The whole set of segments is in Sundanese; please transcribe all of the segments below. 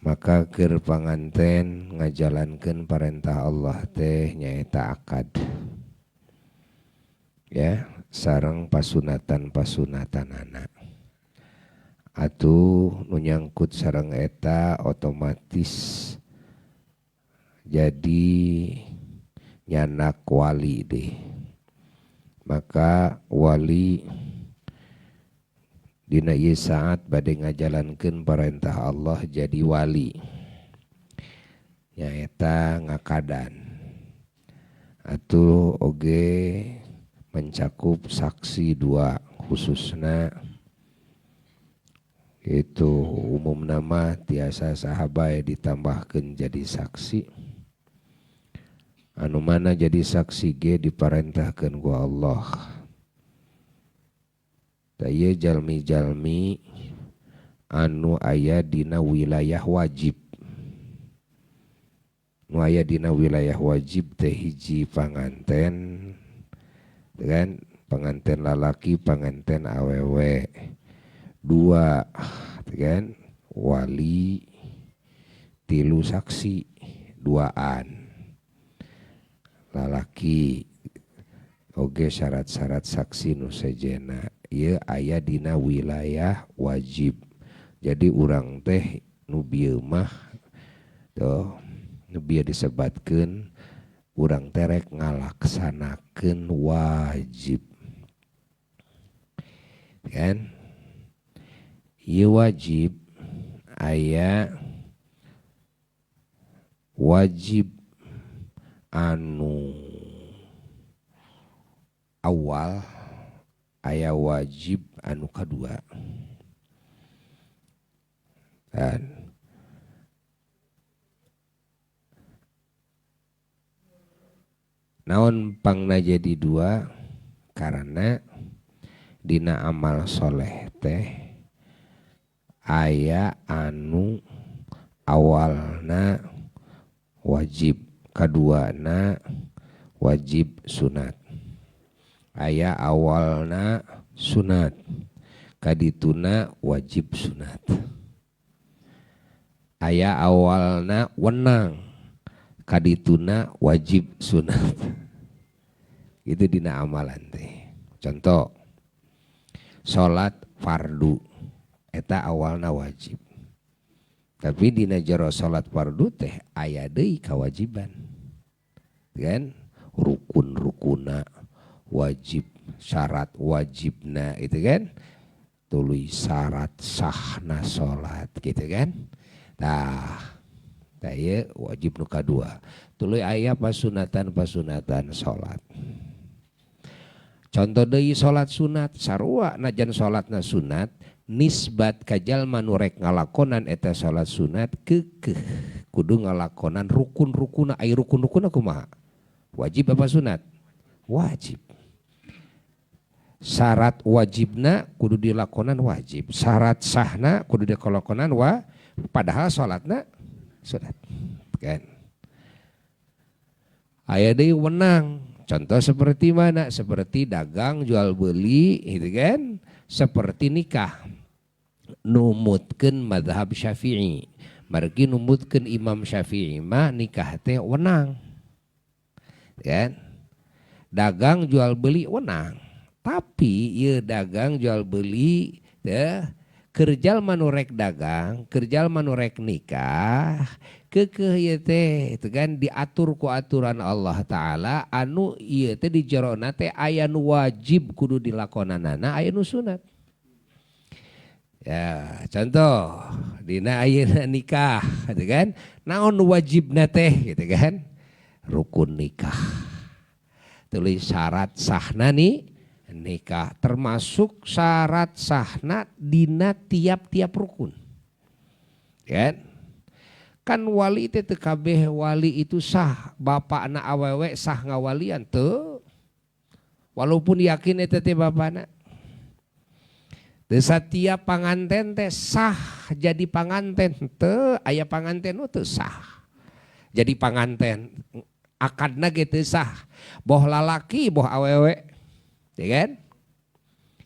Maka keur panganten ngajalankeun parentah Allah teh nyaeta akad. Ya, sareng pasunatan-pasunatanana. Atuh nu nyangkut sareng eta otomatis jadi nyanak wali deh. Maka wali dina ieu saat bade ngajalankeun parentah Allah jadi wali. Nyaeta ngakadan. Atuh oge mencakup saksi dua khususna itu umum nama tiasa sahabat ditambahkan jadi saksi. Anu mana jadi saksi ge diparentahkeun ku Allah. Tah ieu jalmi-jalmi anu aya dina wilayah wajib. Nu aya dina wilayah wajib teh hiji panganten, kan panganten lalaki, panganten awewe. Dua, kan wali, tilu saksi, duaan lalaki oge syarat-syarat saksi nu sejena ieu aya dina wilayah wajib. Jadi urang teh nu bieu mah tuh nu bieu disebatkeun urang teh rek ngalaksanakeun wajib. Kan? Ieu wajib aya wajib anu awal, aya wajib anu kadua. Dan naon pangna jadi dua? Karena dina amal soleh teh aya anu awalna wajib, kaduana wajib sunat. Aya awalna sunat, kadituna wajib sunat. Aya awalna wenang, kadituna wajib sunat. Itu dina amalan teh. Contoh, salat fardu eta awalna wajib. Tapi dina jero salat fardu teh aya deui kawajiban. Kan rukun-rukuna wajib, syarat wajibna itu kan. Tuluy syarat sahna salat gitu kan. Tah, tah ieu wajib nu kadua. Tuluy aya pasunatan-pasunatan salat. Contoh deui salat sunat sarua najan salatna sunat nisbat ka jalma nu rek ngalakonan eta salat sunat keukeuh kudu ngalakonan rukun-rukuna. Ai rukun-rukuna kumaha? Wajib apa sunat? Wajib. Syarat wajibna kudu dilakonan wajib, syarat sahna kudu dilakonan wa, padahal salatna sunat. Kan? Aya deui wenang. Contoh seperti mana? Seperti dagang, jual beli, gitu kan? Seperti nikah. Numutkeun mazhab Syafi'i. Margi numutkeun Imam Syafi'i mah nikah teh wenang. Kan? Dagang jual beli wenang. Tapi ieu dagang jual beli teh keur jalma nu rek dagang, keur jalma nu rek nikah, keukeuh ieu teh itu kan diatur ku aturan Allah Ta'ala anu ieu teh di jerona teh aya nu wajib kudu dilakonanana, aya nu sunat. Ya, contoh dina ayeuna nikah gitu kan. Naon nu wajibna teh gitu kan? Rukun nikah. Tulis syarat sahna nih nikah termasuk syarat sahna dina tiap-tiap rukun. Kan? Kan wali teh teu kabeh wali itu sah, bapakna awewe sah ngawalian teu. Walaupun yakin eta teh bapakna. Teu satiap panganten teh sah jadi panganten teu, aya panganten nu teu sah. Jadi panganten akadna ge teu sah. Boh lalaki boh awewe. Ya kan?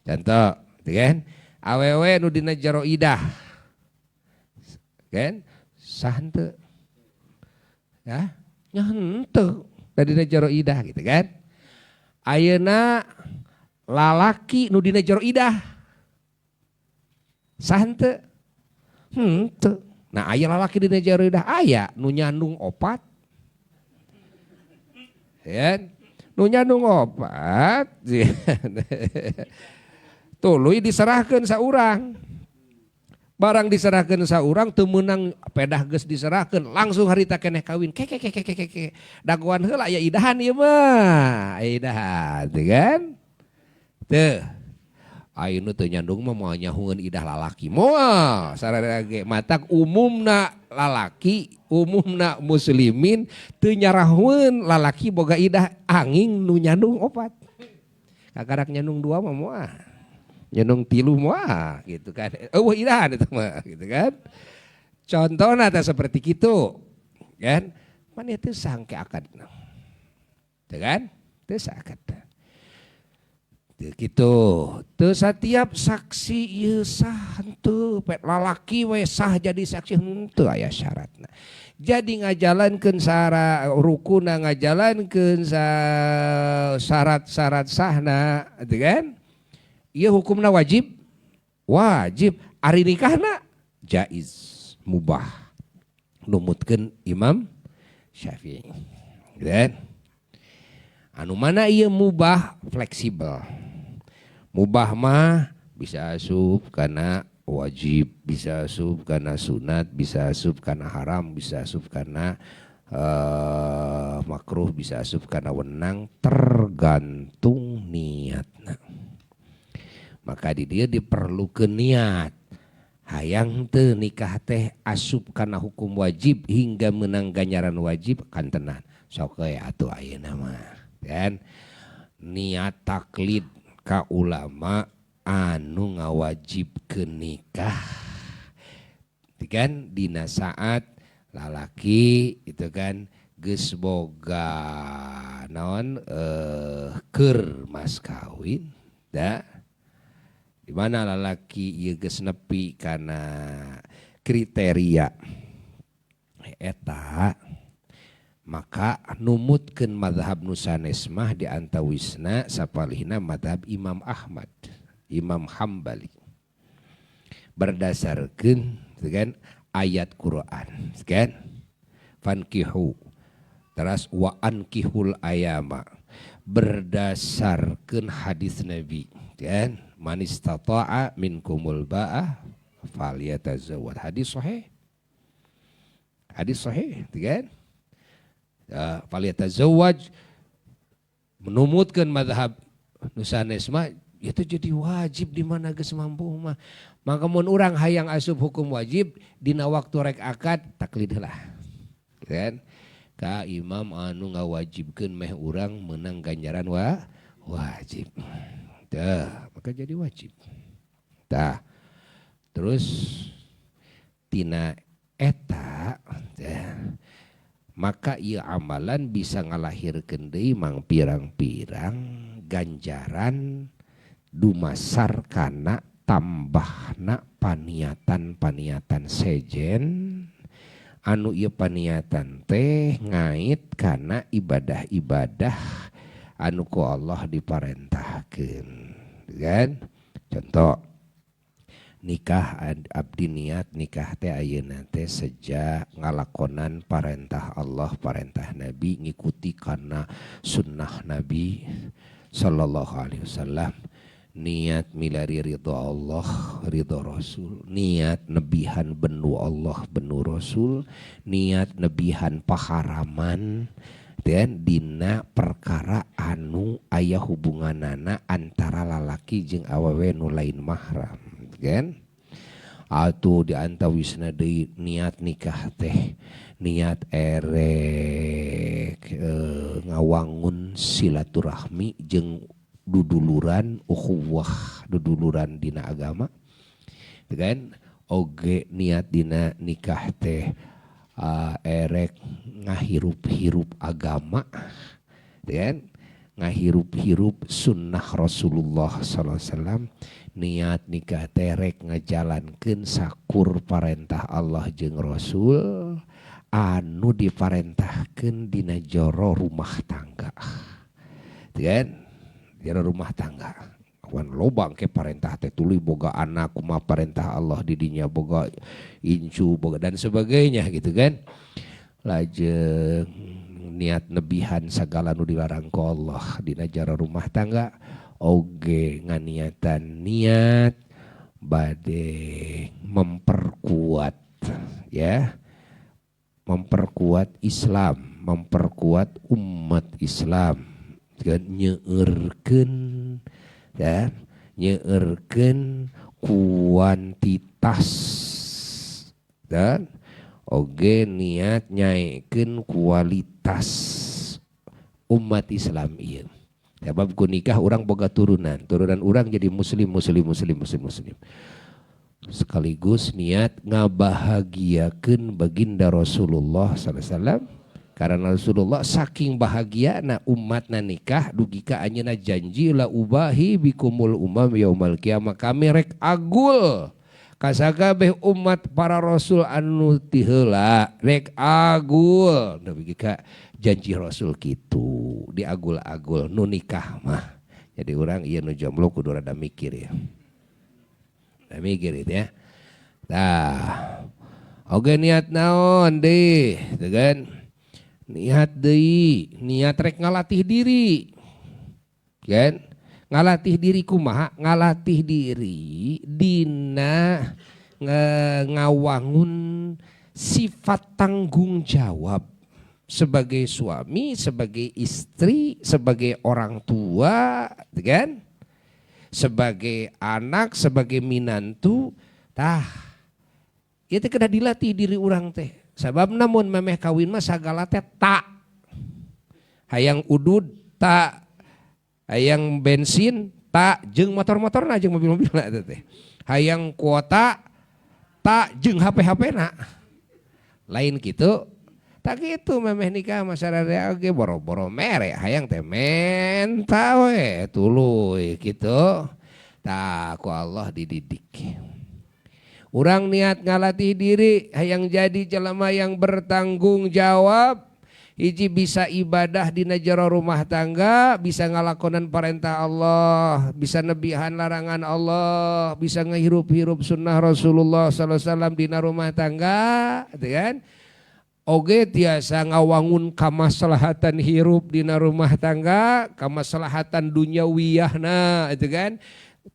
Contoh, ya kan? Awewe nu dina jero idah. Kan? Sah henteu? Ya, nya henteu. Dina jero idah gitu kan. Ayeuna lalaki nu dina jero idah sah henteu? Henteu. Nah, aya lalaki dina jero idah aya nu nyandung opat. Ya, nu nyandung opat. Tuluy diserahkeun saurang. Barang diserahkeun saurang teu meunang pedah geus diserahkeun langsung harita keneh kawin ke ke ke ke ke ke dagoan heula aya idahan ieu mah aya idahan teu kan teu ayeuna teu nyandung mah moal nyahueun idah lalaki moal sararea ge matak umumna lalaki umumna muslimin teu nyarahueun lalaki boga idah angin nu nyandung opat kakarak nyandung dua mah moal nyandung tilu mah gitu kan. Eueuh idahan itu mah gitu kan. Contohna teh seperti kitu kan. Mana teu sangke akadna. Teu kan? Teu sah akadna. Teu kitu. Teu satiap saksi ieu sah henteu, lalaki we sah jadi saksi henteu aya syaratna. Jadi ngajalankeun syarat rukuna ngajalankeun syarat-syarat sahna gitu kan. Ieu hukumna wajib? Wajib. Ari nikahna jaiz, mubah. Numutkeun Imam Syafi'i. Kan? Anu mana ieu mubah fleksibel. Mubah mah bisa asup kana wajib, bisa asup kana sunat, bisa asup kana haram, bisa asup kana makruh, bisa asup kana wenang, tergantung niatna. Maka di dia diperlukan niat. Hayang teu nikah teh asup kana hukum wajib hingga menang ganjaran wajib kan tenan. Sok we atuh ayeuna mah kan. Niat taklid ka ulama anu ngawajibkeun nikah kan dina saat lalaki itu kan geus boga naon keur mas kawin da di mana lalaki ieu geus nepi kana kriteria eta maka numutkeun mazhab nu sanes mah di antawisna sapalihna mazhab Imam Ahmad, Imam Hambali berdasarkeun kan ayat Quran kan fankihu teras wa ankihul ayama berdasarkeun hadis Nabi kan man istata'a minkumul ba'ah falyatazawwaj hadis sahih kan falyatazawwaj menumutkeun mazhab nu sanes mah itu jadi wajib di mana geus mampu mah. Maka mun urang hayang asup hukum wajib dina waktu rek akad taklid heula. Kan? Ka imam anu ngawajibkeun meh urang menang ganjaran wajib. Tah, maka jadi wajib. Tah. Terus tina eta tah, maka ieu amalan bisa ngalahirkeun deui mang pirang-pirang ganjaran dumasar kana tambahna paniatan-paniatan sejen anu ieu paniatan teh ngait kana ibadah-ibadah anu ku Allah diparentahkeun kan. Contoh nikah abdi niat nikah teh ayeuna teh sejak ngalakonan parentah Allah parentah Nabi ngikuti kana sunnah Nabi sallallahu alaihi wasallam. Niat milari ridho Allah, ridho Rasul. Niat nebihan benu Allah, benu Rasul. Niat nebihan paharaman. Dan dina perkara anu aya hubunganana antara lalaki jeung awewe nu lain mahram. Kan? Atuh di antawisna deui niat nikah teh. Niat erek ngawangun silaturahmi jeung duduluran ukhuwah, duduluran dina agama kan. Oge niat dina nikah teh erek ngahirup-hirup agama kan, Ngahirup-hirup sunnah Rasulullah sallallahu alaihi wasallam. Niat nikah teh rek ngajalankeun sakur parentah Allah jeung Rasul anu diparentahkeun dina jero rumah tangga. Kan? Jero rumah tangga. Wan loba ke parentah teh tuluy boga anak kumaha parentah Allah di dinya, boga incu boga dan sebagainya gitu kan. Lajeng niat nebihan sagala nu dilarang ku Allah dina jero rumah tangga, oge nganiatan niat bade memperkuat ya, memperkuat Islam, memperkuat umat Islam, nyeurkeun ya, nyeurkeun kuantitas dan oge niat nyaikeun kualitas umat Islam ieu. Sebab ku nikah urang boga turunan, turunan urang jadi muslim, muslim, muslim, muslim, muslim. Sekaligus niat ngabahagiakeun baginda Rasulullah sallallahu alaihi wasallam. Karena Rasulullah saking bahagiana umatna nikah dugi ka anjeunna janji la ubahi bikumul umam yaumal kiamah, kami rek agul kasakabeh umat para rasul anu ti heula rek agul dugi ka janji Rasul kitu diagul-agul nu nikah mah. Jadi urang ieu nu jomblo kudu rada mikir ya. Rada mikir itu ya. Tah. Oge niat naon deui, teu kan? Niat deui, niat rek ngalatih diri. Kan? Ngalatih diri kumaha? Ngalatih diri dina ngawangun sifat tanggung jawab sebagai suami, sebagai istri, sebagai orang tua, kan? Sebagai anak, sebagai minantu. Tah, ieu teh kedah dilatih diri urang teh. Sabab namun memeh kawin mah sagala teh tak. Hayang udud tak, hayang bensin tak, jeung motor-motorna jeung mobil-mobilna eta teh. Hayang kuota tak jeung HP-HP-na. Lain kitu. Tak gitu memeh nikah masyarakat oge boro-boro mere hayang teh menta we tuluy kitu. Tah ku Allah dididik. Urang niat ngalatih diri hayang jadi jelema yang bertanggung jawab, hiji bisa ibadah dina jero rumah tangga, bisa ngalakonan perintah Allah, bisa nebihan larangan Allah, bisa ngehirup-hirup sunnah Rasulullah sallallahu alaihi wasallam dina rumah tangga, gitu kan? Oge tiasa ngawangun kamaslahatan hirup dina rumah tangga, kamaslahatan dunyawiyahna, gitu kan?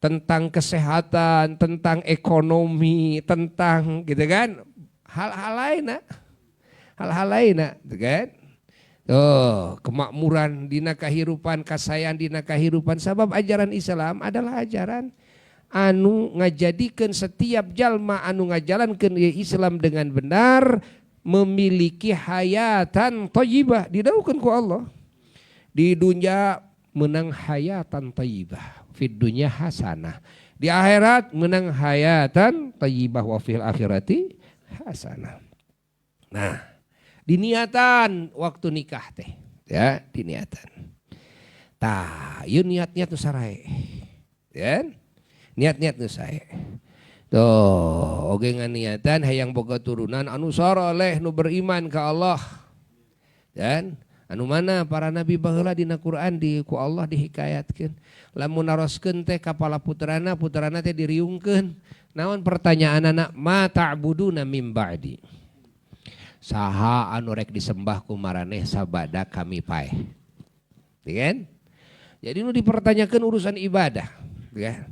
Tentang kesehatan, tentang ekonomi, tentang gitu kan? Hal-hal lain, hal-hal lain, gitu kan? Tuh, kemakmuran dina kahirupan, kasayan dina kahirupan. Sabab ajaran Islam adalah ajaran anu ngajadikeun setiap jalma anu ngajalankeun Islam dengan benar memiliki hayatan thayyibah, didaukeun ku Allah. Di dunia menang hayatan thayyibah, fid dunya hasanah. Di akhirat menang hayatan thayyibah wa fil akhirati hasanah. Nah, diniatan waktu nikah teh, ya, diniatan. Tah, ieu niat-niat nu sarae. Ya. Niat-niat nu sae. Tuh, oge nganiatan hayang boga turunan anu saroleh nu beriman ka Allah. Dan anu mana para nabi baheula dina Quran di ku Allah dihikayatkeun. Lamun naroskeun teh ka pala putrana, putrana teh diriungkeun. Naon pertanyaanana? Ma ta'buduna mim ba'di. Saha anu rek disembah ku maraneh sabada kami paeh. Ya kan? Jadi nu dipertanyakan urusan ibadah, ya.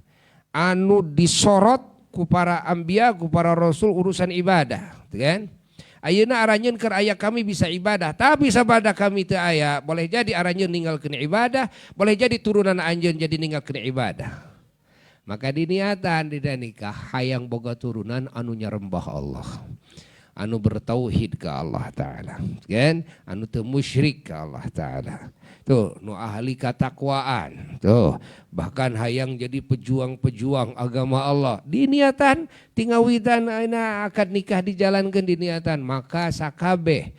Anu disorot ku para anbiya, ku para rasul urusan ibadah, ya kan? Ayeuna aranjeun keur aya kami bisa ibadah, tapi sabada kami teu aya, boleh jadi aranjeun ninggalkeun ibadah, boleh jadi turunan anjeun jadi ninggalkeun ibadah. Maka diniatan dina nikah hayang boga turunan anu nyarembah Allah, anu bertauhid ke Allah Ta'ala, kan? Anu teu musyrik ke Allah Ta'ala. Tuh, nu ahli katakwaan. Tuh, bahkan hayang jadi pejuang-pejuang agama Allah. Diniatan tingawitan ayeuna akad nikah dijalankeun diniatan, maka sakabeh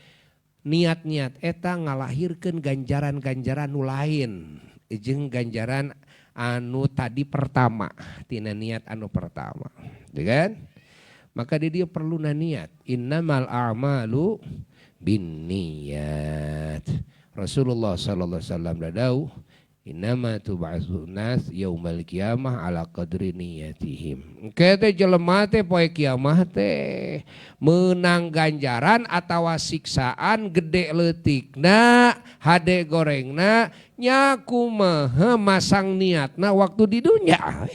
Niat-niat eta ngalahirkeun ganjaran-ganjaran nu lain jeung ganjaran anu tadi pertama tina niat anu pertama, gitu kan? Maka dia perlu niat. Innamal a'malu binniyat. Rasulullah sallallahu alaihi wasallam dawuh, innama tub'atsun nas yaumal qiyamah ala qadri niyatihim. Engke teh jelema teh poe kiamah teh meunang ganjaran atawa siksaan gede leutikna, hade gorengna nya kumaha masang niatna waktu di dunya.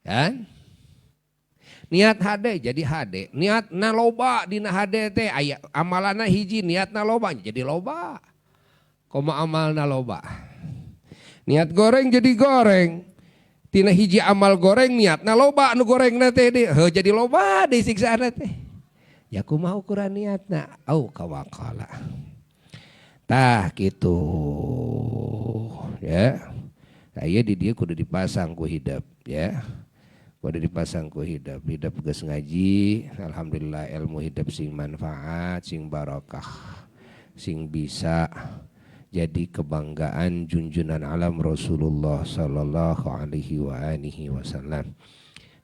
Kan? Niat hade jadi hade, niatna loba dina hade teh aya amalanna hiji, niatna loba jadi loba. Koma amalna loba. Niat goreng jadi goreng. Tina hiji amal goreng niatna loba nu gorengna teh deui, heuh jadi loba deui siksaanna teh. Ya kumaha ukuran niatna? Au kawakala. Tah kitu ya. Tah ieu di dieu kudu dipasang ku hidep ya. Kudu dipasang ku hidep. Hidep geus ngaji, alhamdulillah ilmu hidep sing manfaat, sing barokah, sing bisa jadi kebanggaan junjunan alam Rasulullah sallallahu alaihi wa alihi wasallam.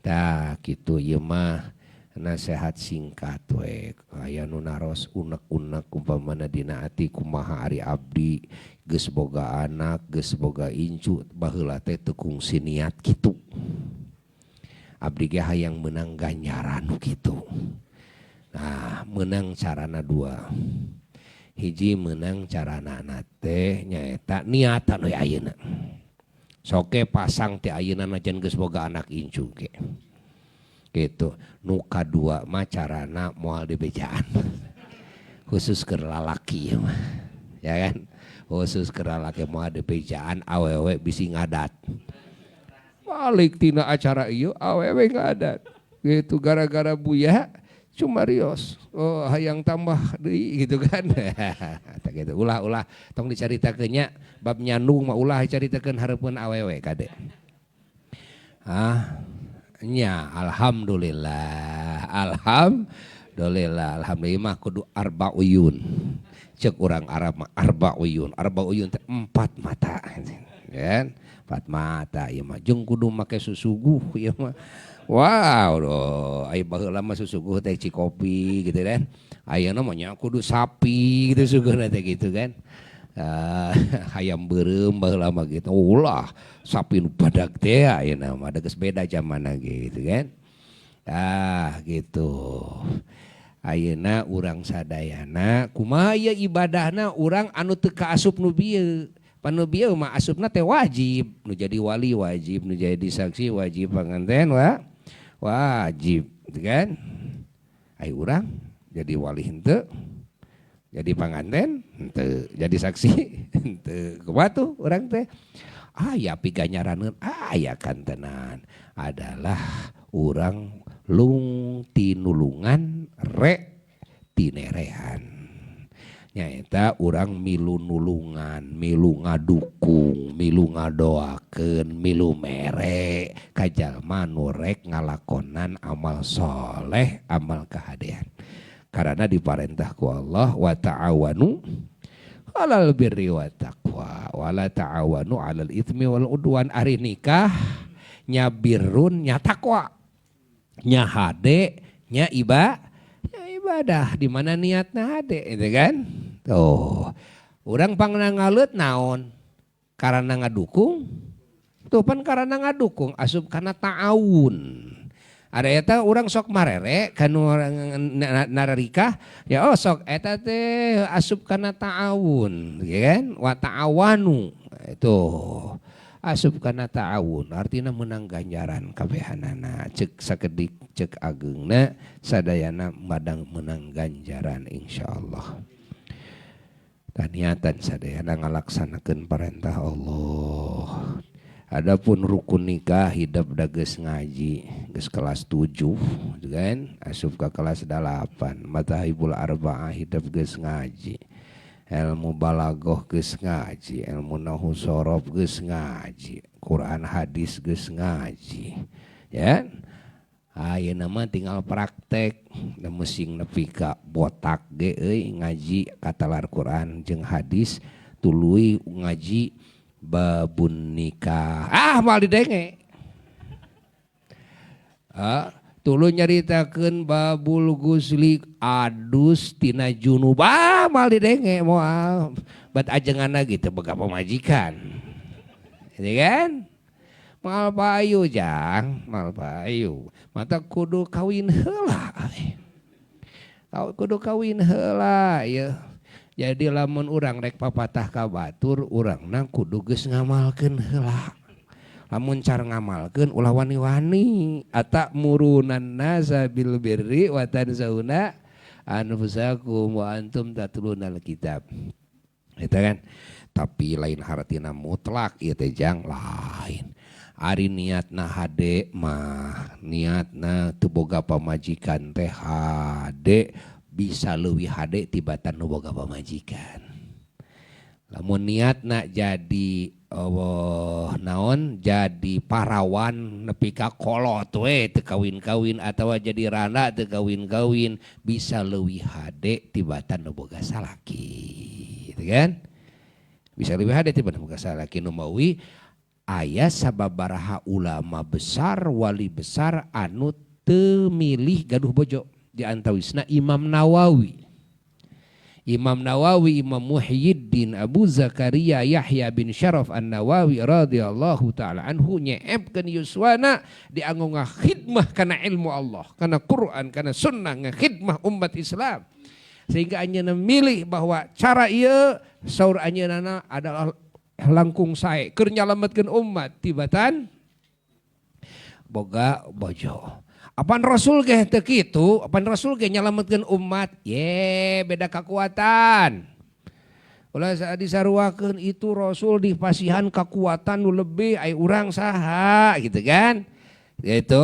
Tah kitu ieu mah nasihat singkat we. Aya nu naros unek-unek umpamana dina ati kumaha ari abdi geus boga anak, geus boga incu, baheula teh teu kungsi niat kitu. Abdi ge hayang meunang ganjaran kitu. Nah, meunang carana dua. Hiji meunang carana teh nyaeta niatan we ayeuna. Soke pasang teh ayeuna najan geus boga anak incu ge. Gitu. Nu kadua mah carana moal dibejaan. Khusus keur lalaki ieu mah. Ya kan? Khusus keur lalaki moal dibejaan awewe bisi ngadat. Balik tina acara ieu awewe ngadat. Gitu gara-gara buya cuma rios. Oh hayang tambah deui gitu kan. Tah gitu ulah-ulah tong dicaritakeun nya bab nyandung mah ulah dicaritakeun hareupeun awewe kade. Ah nya alhamdulillah. Alhamdulillah. Alhamdulillah mah kudu arba uyun. Cek urang Arab mah arba uyun. Arba uyun teh empat mata kan? Empat mata ieu mah jeung kudu make susuguh ieu mah. Wow, doh, aya baheula mah susuguh teh cikopi gitu kan. Ayeuna mah nya kudu sapi gitu suguhna teh gitu kan. Hayam beureum baheula mah gitu. Ulah sapi nu badag teh ayeuna mah da geus beda zamanna gitu kan. Ah gitu. Ayeuna urang sadayana kumaha ieu ibadahna urang anu teu kaasup nu bieu. Pan nu bieu mah asupna teh wajib, nu jadi wali wajib, nu jadi saksi wajib, panganten wa wajib, gitu kan? Ai urang jadi wali henteu, jadi panganten henteu, jadi saksi henteu. Kumaha tuh urang teh? Aya piganyaraneun, aya kantenan adalah urang lung tinulungan re tinerean. Nyaeta urang milu nulungan, milu ngadukung, milu ngadoakeun, milu mere ka jalma nu rek ngalakonan amal soleh, amal kahadean. Karena diparentah ku Allah wa ta'awanu alal birri wa taqwa wa la ta'awanu alal itsmi wal udwan. Ari nikah nya birrun nya taqwa, nya hade nya ibadah di mana niatna hade gitu kan. Tuh, urang pangna ngaleut naon? Karena ngadukung. Tuh pan karena ngadukung asup kana ta'awun. Ada eta urang sok marere kanu nararikah ya oh sok eta teh asup kana ta'awun, ya kan? Wa ta'awanu itu asup kana ta'awun artinya menang ganjaran kabehanana cek sakedik cek ageungna sadayana madang menang ganjaran insyaallah. Taniatan sadayana ngalaksanakeun perintah Allah. Adapun rukun nikah hidup da geus ngaji geus kelas 7 kan asup ka kelas 8 matahibul arba'ah hidup geus ngaji ilmu balagoh geus ngaji ilmu nahwu sorof geus ngaji Quran hadis geus ngaji ya. Ayeuna mah tinggal praktek da mesing nepi ka botak ge euy ngaji katalar Quran jeung hadis tuluy ngaji babun nikah. Ah moal didenge. Ah tuluy nyaritakeun babul gusli adus tina junub. Ah moal didenge moal. Bat ajenganna gitu boga pamajikan. Ini kan? Mal payu jang, mal payu. Mata kudu kawin heula. Kudu kawin heula ya. Jadi lamun urang rek papatah ka batur, urangna kudu geus ngamalkeun heula. Lamun car ngamalkeun ulah wani-wani. Ata'murunan nasa bil birri wa tansauna anfusakum wa antum tatlunal kitab. Eta kan? Tapi lain hartina mutlak ieu teh jang lain. Ari niatna hade mah, niatna teu boga pamajikan teh hade, bisa leuwih hade tibatan nu boga pamajikan. Lamun niatna jadi oh, naon jadi parawan nepi ka kolot we teu kawin-kawin atawa jadi randa teu kawin-kawin, bisa leuwih hade tibatan nu boga salaki, gitu kan? Bisa leuwih hade tibatan nu boga salaki. Nu mawi aya sababaraha ulama besar, wali besar anu teu milih gaduh bojo. Di antawisna Imam Nawawi. Imam Nawawi, Imam Muhyiddin Abu Zakaria Yahya bin Syaraf An-Nawawi radhiyallahu taala anhu nyeepkeun yuswana dianggo ngakhidmah kana ilmu Allah, kana Quran, kana sunnah, ngakhidmah umat Islam. Sehingga anjeunna milih bahwa cara ieu saur anjeunna adalah langkung sae keur nyalametkeun umat tibatan boga bojo. Apan Rasul ge teu kitu, apan Rasul ge nyalametkeun umat, ye beda kekuatan. Ulah disaruakeun itu Rasul dipasihan kekuatan nu lebih ai urang saha gitu kan. Yaitu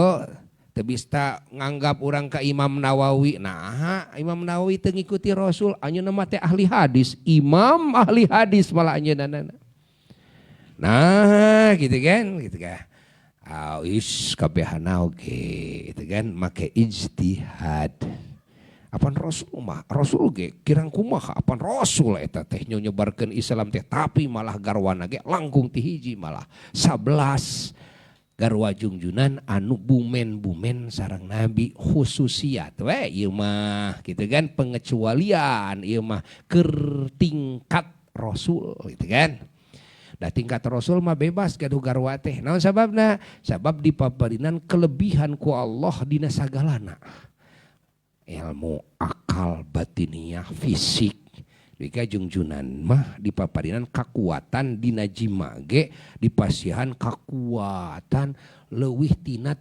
teu bisa nganggap urang ka Imam Nawawi. Nah, Imam Nawawi teu ngikuti Rasul, anjeunna mah teh ahli hadis, imam ahli hadis malah anjeunna. Nah, gitu kan, gitu kan. Ah, is kabehana oge, gitu kan, make ijtihad. Apan Rasul mah, Rasul ge kirang kumaha apan Rasul eta teh nyebarkeun Islam teh, tapi malah garwana ge langkung ti hiji malah 11 garwa jungjunan anu bumen-bumen sareng Nabi khususiat we ieu mah gitu kan, pengecualian ieu mah keur tingkat Rasul gitu kan. Da tingkat Rasul mah bebas gaduh garwa teh. Naon sababna? Sabab dipaparinan kelebihan ku Allah dina sagalana. Ilmu, akal, batiniah, fisik. Jika jungjunan mah dipaparinan kakuatan dina jima ge dipasihan kakuatan leuwih tina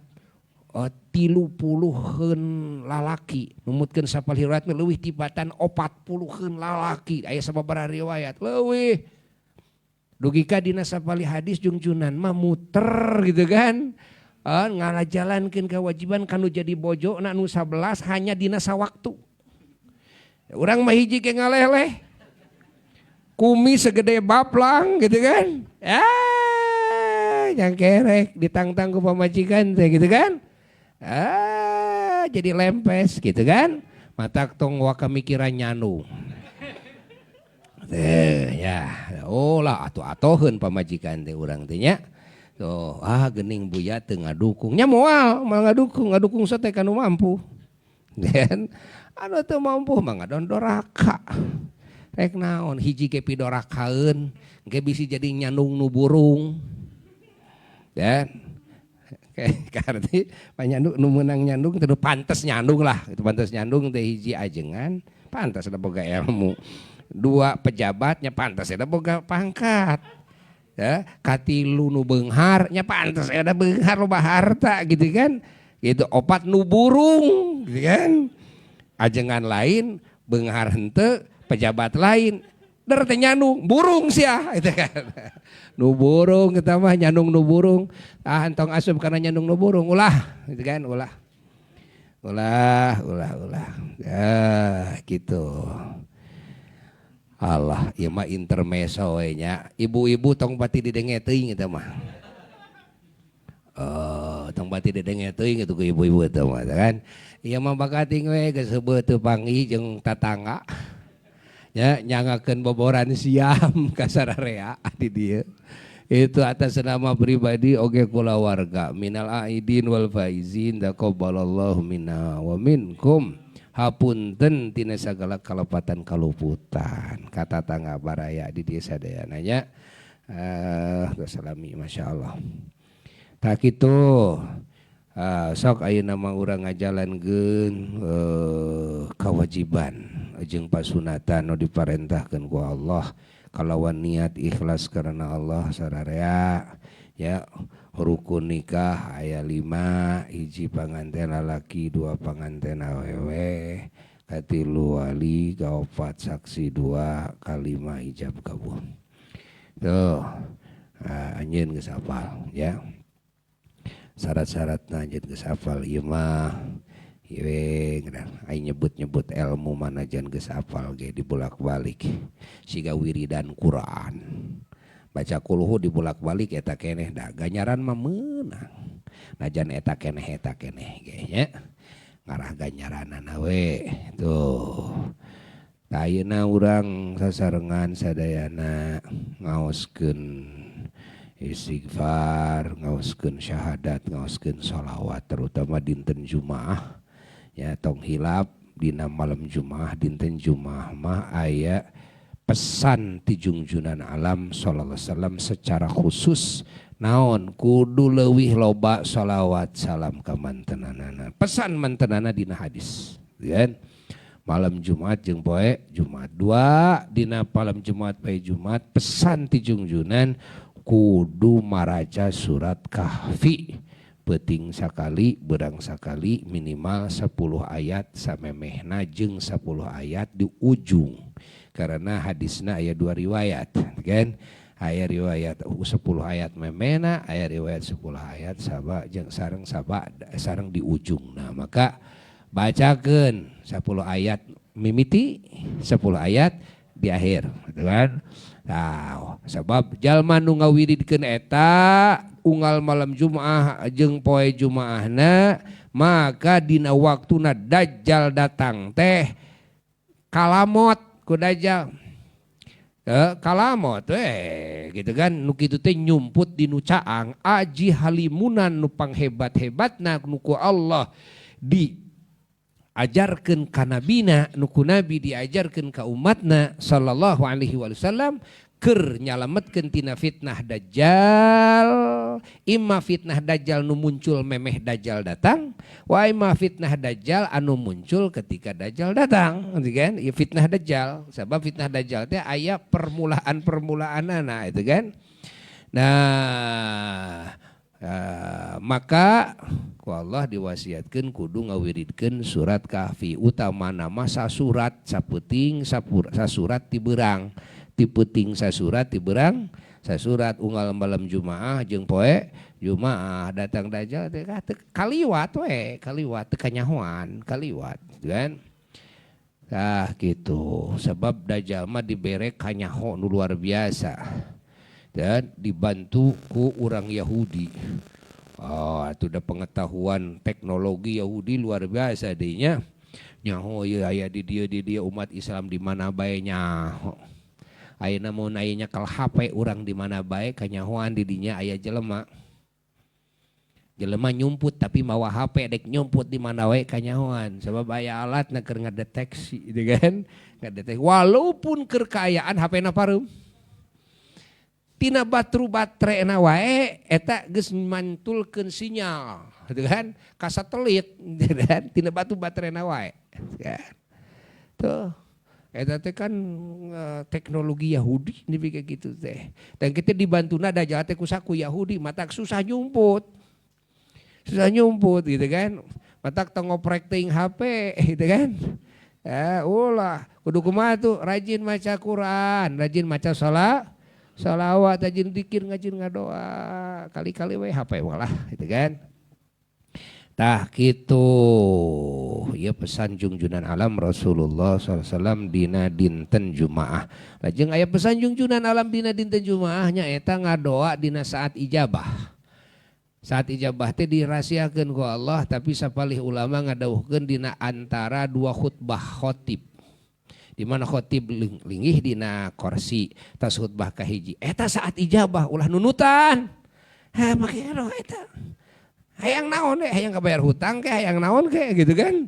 30-heun lalaki. Numutkeun sapalih riwayat mah leuwih tibatan 40-heun lalaki. Aya sababaraha riwayat leuwih. Dugika dina sapalih hadis jungjunan mah muter gitu kan. Ngalajalankeun kewajiban kanu jadi bojo na nu 11 hanya dina sawaktu. Urang mah hiji ke ngaleleh. Kumis segede baplang gitu kan. Ah, yang kerek ditangtang ku pamajikan teh gitu kan. Ah, jadi lempes gitu kan. Matak tong waka mikiran nyanu. Teh ya, oh lah atuh atoheun pamajikan teh urang teh nya. Tuh, ah geuning buya teu ngadukung. Nya moal, moal ngadukung, ngadukung sate kanu mampu. Dan anu teu mampu mah ngadondoraka. Rek naon hiji ge pidorakaeun, ge bisi jadi nyandung nu burung. Dan karena panyandung nu meunang nyandung teu pantes nyandung lah, itu pantes nyandung teh hiji ajengan, pantes da boga ilmu. Dua pejabatnya pantes da boga pangkat. Ya, katilu nu beunghar nya pantes da beunghar loba harta gitu kan. Gitu opat nu burung gitu kan. Ajengan lain beunghar henteu, pejabat lain der teh nyandung burung sia gitu kan. Nu burung kita mah nyandung nu burung. Ah entong asup kana nyandung nu burung ulah gitu kan, ulah. Ulah, ulah, ulah. Ya gitu. Allah, ieu mah intermezzo we nya. Ibu-ibu tong pati didenge teuing eta mah. Tong berarti dedenge teuing itu ku ibu-ibu teh mah kan. Ieu mah bakating we geus heubeut teu panggih jeung tatangga. Ya nyangakeun boboran siam ka sararea di dieu. Itu atas nama pribadi oge kulawarga minal aidin wal faizin taqabbalallahu minna wa minkum. Hapunten tina sagala kalepatan kaluputan kata tangga baraya di dieu sadayana nya. Salami masyaallah. Tak kitu. Sok ayeuna mah urang ngajalankeun kewajiban jeung pasunatan nu diparentahkeun ku Allah kalawan niat ikhlas karena Allah sararea ya. Rukun nikah aya 5, hiji panganten lalaki, 2 panganten awewe, katilu wali, kaopat saksi 2, kalima ijab kabul. Tuh, anjeun geus hafal ya. Syarat-syaratna anjeun geus hafal ieu mah. Ieu aing nyebut-nyebut ilmu manajan geus hafal ge dibolak-balik siga wiridan Quran. Baca kulhu dibolak-balik eta keneh da ganjaran mah meunang. Najan eta keneh ge nya. Ngarah ganjaranana we tuh. Tah ayeuna urang sasarengan sadayana ngaoskeun istighfar, ngaoskeun syahadat, ngaoskeun sholawat terutama dinten Jumaah. Ya tong hilap dina malam Jumaah, dinten Jumaah mah aya pesan ti Junjunan Alam sallallahu alaihi wasallam secara khusus naon kudu leuwih loba sholawat salam ka mantenanana. Pesan mantenana dina hadis, kan? Malam Jumat jeung poe Jumat 2 dina malam Jumat poe Jumat pesan ti Junjunan kudu maraca surat Kahfi peuting sakali beurang sakali minimal 10 ayat samemehna jeung 10 ayat di ujung. Karena hadisna aya 2 riwayat kan, aya riwayat 10 ayat memena, aya riwayat 10 ayat saba jeung sareng saba sareng di ujung. Nah, maka bacakeun 10 ayat mimiti, 10 ayat di akhir, gitu kan? Nah, sebab jalma nu ngawiridkeun eta unggal malam Jumaah jeung poe Jumaahna, maka dina waktuna Dajjal datang teh kalamot ku Dajjal. Kalamot we gitu kan, nu kitu teh nyumput di nu caang aji halimunan nu panghebat-hebatna nu ku Allah diajarkeun ka nabina, nu ku nabi diajarkeun ka umatna sallallahu alaihi wasallam keur nyalametkeun tina fitnah Dajjal. Imma fitnah Dajjal nu muncul memeh Dajjal datang, wa imma fitnah Dajjal anu muncul ketika Dajjal datang, gitu kan? Ya fitnah Dajjal, sebab fitnah Dajjal teh aya permulaan-permulaanana itu kan. Nah, maka ku Allah diwasiatkeun kudu ngawiridkeun surat Kahfi, utamana mah sasurat sapeuting sasurat ti beurang, ti peuting sasurat ti beurang sasurat unggal malam Jumaah jeung poe Jumaah datang Dajjal teh kaliwat we, kaliwat teu kanyahoan, kaliwat gitu kan. Tah gitu, sebab Dajjal mah dibere kanyaho nu luar biasa dan dibantu ku urang Yahudi. Oh, itu udah pengetahuan teknologi Yahudi luar biasa dinya. Nyaho ieu aya di dieu, di dieu umat Islam di mana bae nyaho. Ayeuna mun aya nyekel HP urang di mana bae kanyahoan di dinya aya jelema. Jelema nyumput tapi mawa HP dek nyumput di mana wae kanyahoan sebab aya alatna keur ngadeteksi gitu kan. Ngadeteksi walaupun keur kaayaan HP na pareum. Tina batru baterena wae eta geus mantulkeun sinyal gitu kan ka satelit gitu kan tina batu baterena wae kan. Tuh eta teh kan teknologi Yahudi nepi ka kitu teh. Dan kita dibantuna Dajjal teh ku saku Yahudi matak susah nyumput. Susah nyumput gitu kan. Matak tong ngoprek teuing HP gitu kan. Ulah kudu kumaha tuh rajin maca Quran, rajin maca sholawat, rajin dzikir, ngajin ngadoa, kali-kali we HP walah gitu kan. Tah kitu ieu pesan Junjunan Alam Rasulullah sallallahu alaihi wasallam dina dinten Jumaah. Lajeng aya pesan Junjunan Alam dina dinten Jumaah nya eta ngadoa dina saat ijabah. Saat ijabah teh dirahasiakeun ku Allah, tapi sapalih ulama ngadawuhkeun dina antara dua khutbah khotib. Di mana khotib linggih dina kursi tas khutbah kahiji. Eta saat ijabah, ulah nunutan. Ha, make eta. Hayang naon deh, hayang kabayar hutang ke, hayang naon ke gitu kan.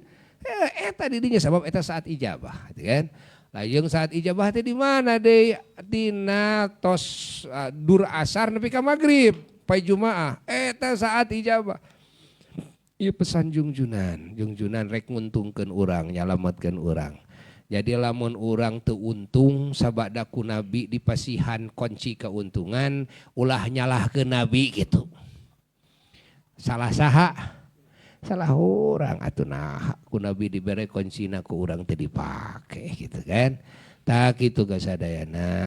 Eta didinya sabab eta saat ijabah gitu kan. Lajeng saat ijabah teh di mana deh? Dina tos dur asar nepi ka magrib, pai Jumaah. Eta saat ijabah. Ieu pesan jungjunan, jungjunan rek nguntungkeun urang, nyalametkeun urang. Jadi lamun urang teu untung sabada ku Nabi dipasihan kunci keuntungan, ulah nyalahkeun Nabi gitu. Salah saha? Salah urang atuh, nah ku Nabi dibere kuncina ku urang teu dipake gitu kan. Tah kitu kasadayana.